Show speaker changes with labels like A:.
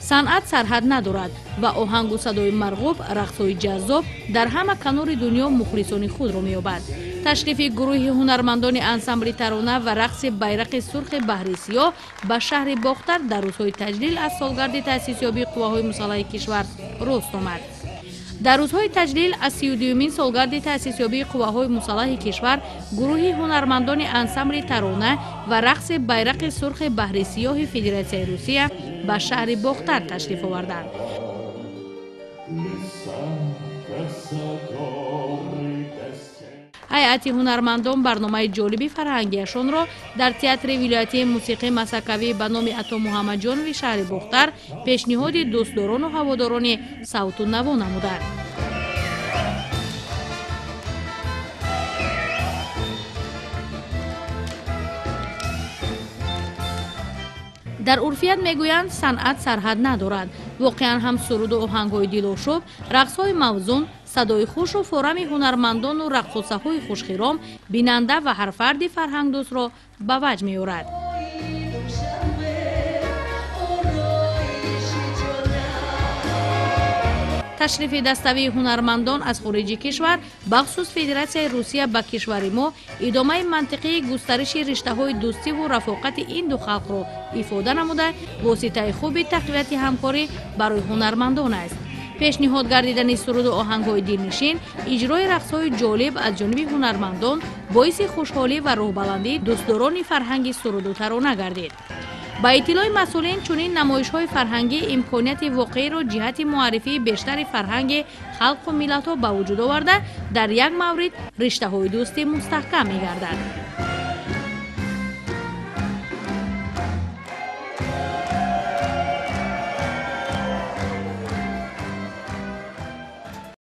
A: Санъат сарҳад надорад ва оҳангу садои марғуб, рақсҳои ҷаззоб дар ҳама канори дунё мухлисони худро меёбад. Ташрифи гурӯҳи ҳунармандони ансамбли тарона ва рақси байрақи сурхи баҳри сиёҳ ба шаҳри Бохтар дар рӯзҳои таҷлил аз солгарди таъсисёбии қувваҳои мусаллаҳи кишвар рост омад. Дар рӯзҳои таҷлил аз 32-юмин солгарди таъсисёбии қувваҳои мусаллаҳи кишвар гурӯҳи ҳунармандони ансамбли тарона ва рақси байрақи сурхи баҳри сиёҳи Федератсияи Русия ба шаҳри Бохтар ташриф оварданд. Ҳайати ҳунармандон барномаи ҷолиби фарҳангиашонро дар театри вилоятии мусиқии масакавӣ ба номи Ато Муҳаммадҷонови шаҳри Бохтар пешниҳоди дӯстдорону ҳаводорони савту наво намуданд. Дар урфият мегӯянд, санъат сарҳад надорад. Воқеан ҳам суруду оҳангҳои дилошӯб, рақсҳои мавзун, садои хушу форами ҳунармандону раққосаҳои хушхиром бинанда ва ҳар фарди фарҳангдӯстро ба ваҷд меорад. Ташрифи даставии ҳунармандон аз хориҷи кишвар, бахусус Федератсияи Русия ба кишвари мо, идомаи мантиқии густариши риштаҳои дӯстиву рафоқати ин ду халқро ифода намуда, воситаи хуби тақвияти ҳамкорӣ барои ҳунармандон аст. Пешниҳод гардидани суруду оҳангҳои дилнишин, иҷрои рақсҳои ҷолиб аз ҷониби ҳунармандон боиси хушҳолӣ ва рӯҳбаландии дӯстдорони фарҳанги суруду тарона гардид. Ба иттилои масъулин, чунин намоишҳои фарҳангӣ имконияти воқеиро ҷиҳати муаррифии бештари фарҳанги халқу миллатҳо ба вуҷуд оварда, дар як маврид риштаҳои дӯстӣ мустаҳкам мегардад.